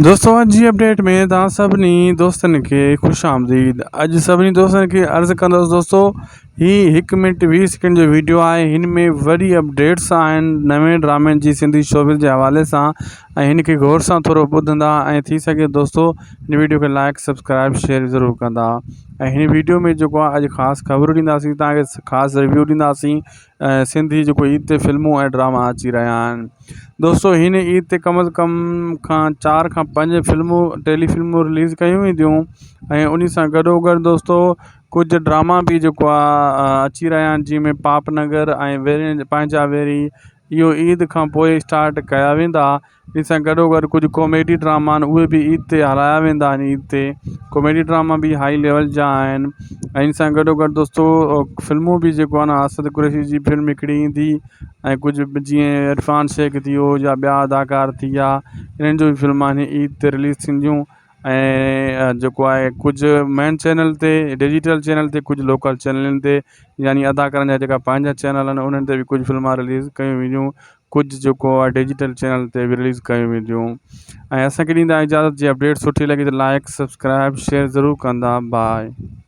دوستو اڄ جي اپڊيٽ ۾ توهان سڀني دوستن کي خوش آمديد اڄ سڀني دوستن کي عرض ڪندس دوستو هي هڪ منٽ 20 سيڪنڊ جو ويڊيو آهي هن ۾ وڏي اپڊيٽس آهن نوين ڊرامن جي سنڌي شوبز جي حوالي سان ۽ هن کي غور سان ٿورو ٻڌندا ۽ ٿي سگهي دوستو هن ويڊيو کي لائڪ سبسڪرائب شيئر ضرور ڪندا ۽ هن ويڊيو ۾ جيڪو آهي اڄ خاص خبرون ڏينداسين توهان کي خاص ريويو ڏينداسين ۽ سنڌي جيڪو عيد تي فلمون ۽ ڊراما اچي رهيا آهن دوستو هن عيد تي ڪم از ڪم کان چار کان پنج فلمون ٽيلي فلمون رليز ڪيون وينديون ۽ ان سان گڏو گڏ دوستو ڪجهه ڊراما به جيڪو آهي اچي رهيا آهن جنهن ۾ پاپ نگر ۽ ويرين پنهنجا ويري اهو عيد کان پوء اسٽارٽ ڪيا ويندا ان سان گڏو گڏ ڪجهه ڪاميڊي ڊراما آهن اهي به عيد تي هلايا ويندا آهن عيد تي ڪاميڊي ڊراما به هائي ليول جا آهن ۽ ان سان گڏو گڏ دوستو فلمون به جيڪو آهي نه اسد قريشي جي فلم هڪڙي ايندي ۽ ڪجهه جيئن عرفان شيخ ٿي ويو يا ٻيا اداڪار ٿي ويا انهن جون به فلمون آهن عيد تي رليز ٿينديون ۽ جيڪو آهي ڪجهه مين چينل تي ڊجيٽل چينل تي ڪجهه لوڪل چينلن تي يعني اداڪارن جا جيڪا پنهنجا چينل آهن انهن تي به ڪجهه فلمان رليز ڪيون وينديون ڪجهه جيڪو آهي ڊجيٽل چينل تي به رليز ڪيون وينديون ۽ اسانکي ڏيندا اجازت جي اپڊيٽ سٺي لڳي ته لائڪ سبسڪرائب شيئر ضرور ڪندا باء.